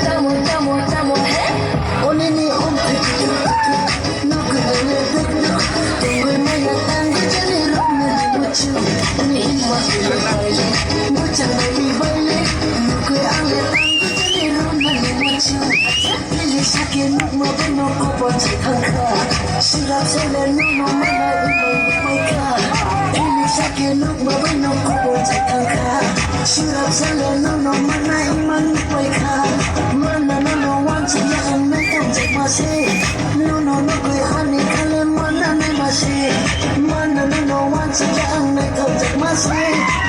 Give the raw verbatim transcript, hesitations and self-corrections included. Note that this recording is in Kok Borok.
Tamo, tamo, tamo, he? Sake nukma bono kobo chai thangkha. Sirap sele nono mana imang paikha. Ini sake nukma bono kobo chai thangkha. Sirap sele nono mana imang paikha. Mana nono wansa ya ang nai tong chai mase. Nono nukui ani khale mana nai mase. Mana nono wansa ya ang nai tong chai mase.